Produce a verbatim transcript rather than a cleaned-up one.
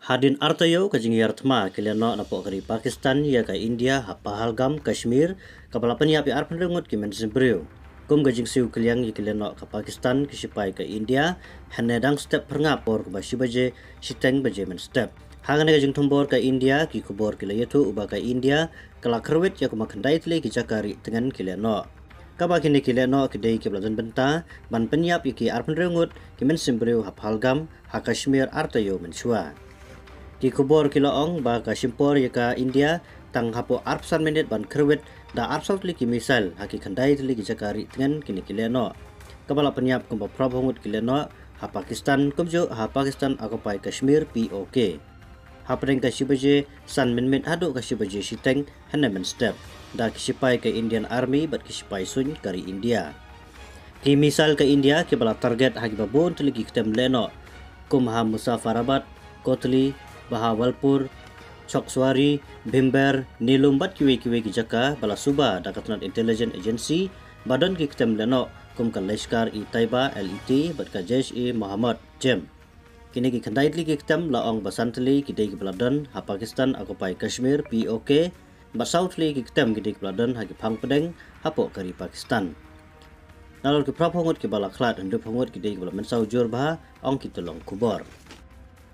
Hadien artaïew ka jingïar thma ki lehnoh napoh ka ri Pakistan ïa ka India ha Pahalgam, Kashmir, kaba la pynïap ïa arphew hynriew ngut ki mynsiem briew. Kum ka jingsiew kylliang ïa ki lehnoh ka Pakistan ki shipai ka India, hynne dang step phyrngap por kaba shi baje shiteng baje mynstep. Ha kane ka jingthombor ka India, ki khubor ki la ïathuh ba ka India ka la kyrwit ïa kumba khyndai tylli ki jaka rieh tngen ki lehnoh. Kaba kine ki lehnoh ki dei kiba la don bynta ban pynïap ïa ki arphew hynriew ngut ki mynsiem briew ha Pahalgam, ha Kashmir artaïew mynshuwa. Ki khubor ki la ong ba ka shim por ïa ka India tang hapoh arphew san minit ban kyrwit da arphew saw tylli ki missile ha ki khyndai tylli ki jaka rieh tngen kine ki lehnoh. Kaba la pynïap kumba phra phew ngut ki lehnoh ha Pakistan, kumjuh ha Pakistan Occupied Kashmir, P O K. Hapdeng ka shi baje san minit haduh ka shi baje shiteng hynne mynstep, da ki shipai ka Indian Army bad ki shipai suiñ ka ri India. Ki missile ka India kiba la target ha kiba bun tylli ki ktem lehnoh, kum ha Muzaffarabad, Kotli, Bahawalpur, Choksuari, Bhimber, Nilum bad kiwei kiwei ki jaka ba la suba da ka tnat intelligence agency ba don ki ktem lehnoh kum ka Lashkar-e-Taiba, L E T, bad ka Jaish-e-Mohammed, JEM. Kine ki khyndai tylli ki ktem la ong ba san tylli ki dei kiba la don ha Pakistan Occupied Kashmir, P O K, bad saw tylli ki ktem ki dei kiba la don ha ki phang pdeng hapoh ka ri Pakistan. Nalor ki phra phew ngut kiba la khlad, hynriew phew ngut ki dei kiba la mynsaw jur bha, ong ki tyllong khubor.